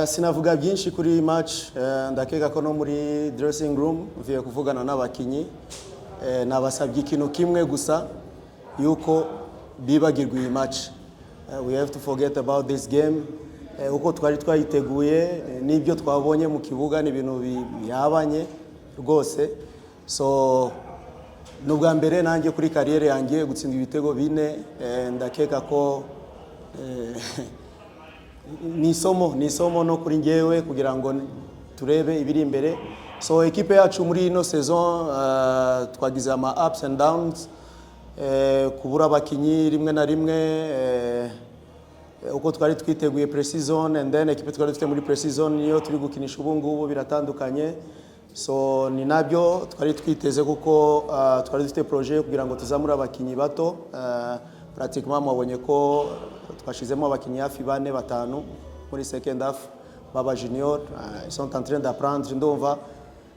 Sinavuga byinshi kuri iyi match. Ndakeka ko no muri dressing room mvuye kuvugana n'abakinyi. Nabasabye ikintu kimwe gusa, yuko bibagirwa iyi match. We have to forget about this game. Uko twari twayiteguye n'ibyo twabonye mu kibuga ni ibintu bihabanye rwose. So ni ubwa mbere nanjye kuri carrière yanjye gutsinda ibitego bine. Ndakeka ko ni isomo no kuri njyewe kugira ngo turebe ibiri imbere. So ekipe yacu muri ino saison twagize ama ups and downs, kubura abakinyi rimwe na rimwe, uko twari twiteguye pre-season and then ekipe twari dufite muri pre-season niyo turi gukinisha ubu ngubu biratandukanye. So ni nabyo twari twiteze kuko twari dufite projet kugira ngo tuzamure abakinyi bato. Pratiquement mwabonye ko twashizemo abakinyi hafi bane, batanu muri second half baba junior. Ils sont en train d'apprendre, ndumva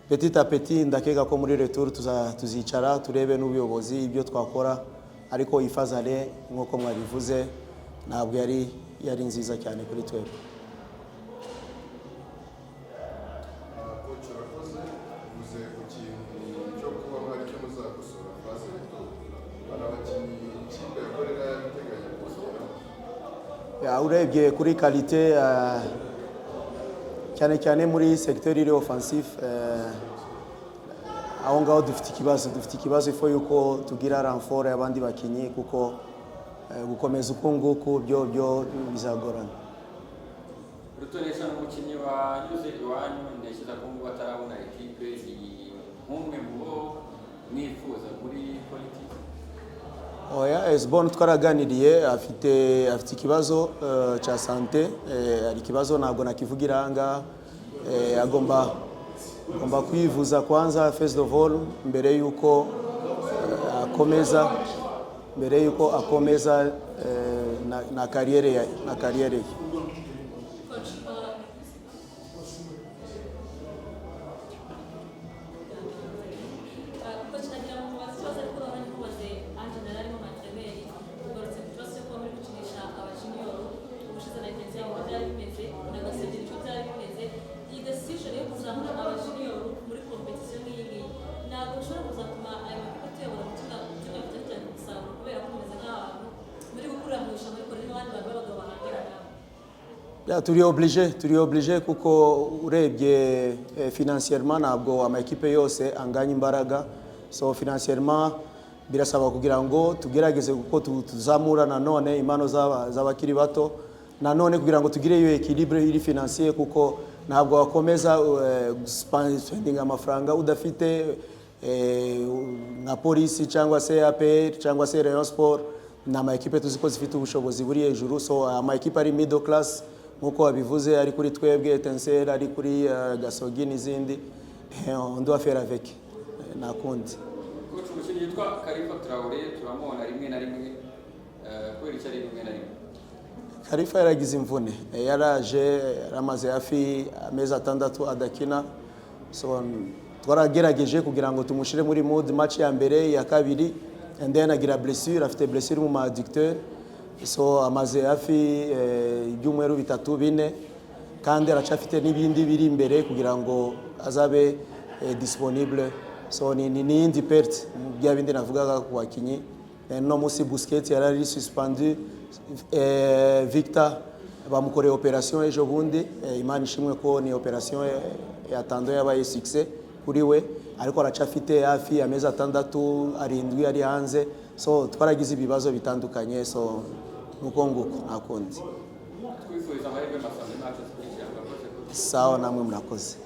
petit à petit. Ndakeka ko muri retour tuzicara turebe n'ubuyobozi ibyo twakora, ariko i phase aller, nk'uko mwabivuze, ntabwo yari nziza cyane kuri twebwe. Coach, urakoze. Uvuze ku kintu cyo kuba hari icyo muzakosora phase retour. Hari abakinnyi ikipe ya Gorilla yabiteganya kongera? Ya, urebye kuri qualité, cyane cyane muri secteur iri offensif, aho ngaho dufite ikibazo. Il faut yuko tugira renfort y'abandi bakinyi kuko gukomeza uku nguku byo bizagorana. Rutonesha ni umukinnyi wanyuze iwanyu, ntekereza ko ngubu atarabona ekipe. Ni nk'umwe mu bo mwifuza muri politiki? Oya, Esbon twaraganiriye, afite ikibazo cya santé. Hari ikibazo ntabwo nakivugira aha ngaha. Agomba kwivuza kwanza, first of all, mbere yuko akomeza na carrière ye. Coach, coach, nagira ngo mubaze ikibazo, ariko noneho ntimubaze en général nk'umu entraîneur. Ugarutse ku kibazo cyo kuba muri gukinisha aba junior. Ubushize na Etincelles uko byari bimeze, na Gasogi nicyo byari bimeze. Iyi decision yo kuzamura aba junior muri competition nk'iyi ngiyi ntabwo bishobora kuzatuma aya makipe tuyabona mu kibuga cyane cyane ku musaruro, kubera ko mumeze nk'abantu muri gukurira mu irushanwa ariko n'abandi bantu b'abagabo bahangana nabo? Ya, turi obligé kuko urebye financièrement ntabwo ama ekipe yose anganya imbaraga. So financièrement birasaba kugira ngo tugerageze kuko tuzamura nanone impano z'abakiri bato, nanone kugira ngo tugire iyo équilibre iri financier, kuko ntabwo wakomeza spending amafaranga udafite nka Polisi cyangwa se APR cyangwa se Rayon Sport. Ni ama ekipe tuzi ko zifite ubushobozi buri hejuru. So ama ekipe ari middle class nk'uko wabivuze, ari kuri twebwe Etincelle, ari kuri Gasogi n'izindi, on doit faire avec. Nta kundi. Coach, umukinnyi witwa Kalifa Traore turamubona rimwe na rimwe. Kubera icyo ari rimwe na rimwe? Khalifa yaragize imvune. Yaraje yaramaze hafi amezi 6 adakina. So twaragerageje kugira ngo tumushyire muri mood match ya mbere, iya kabiri, and then agira blessure, afite blessure mu ma adducteur. So amaze hafi ibyumweru 3, 4, kandi aracafite n'ibindi biri imbere kugira ngo azabe disponible. So ni n'iyindi perte bya bindi navugaga ku bakinyi. No munsi Busquets yari ari suspendu. Victor bamukoreye operation ejo bundi. Imana ishimwe ko ni operation ya tendon yabaye succès kuri we, ariko aracafite hafi amezi 6, 7 ari hanze. So twaragize ibibazo bitandukanye. So nuko nguko, nta kundi. Twifuriza amahirwe masa muri match zikurikira. Murakoze, coach. Sawa, namwe murakoze.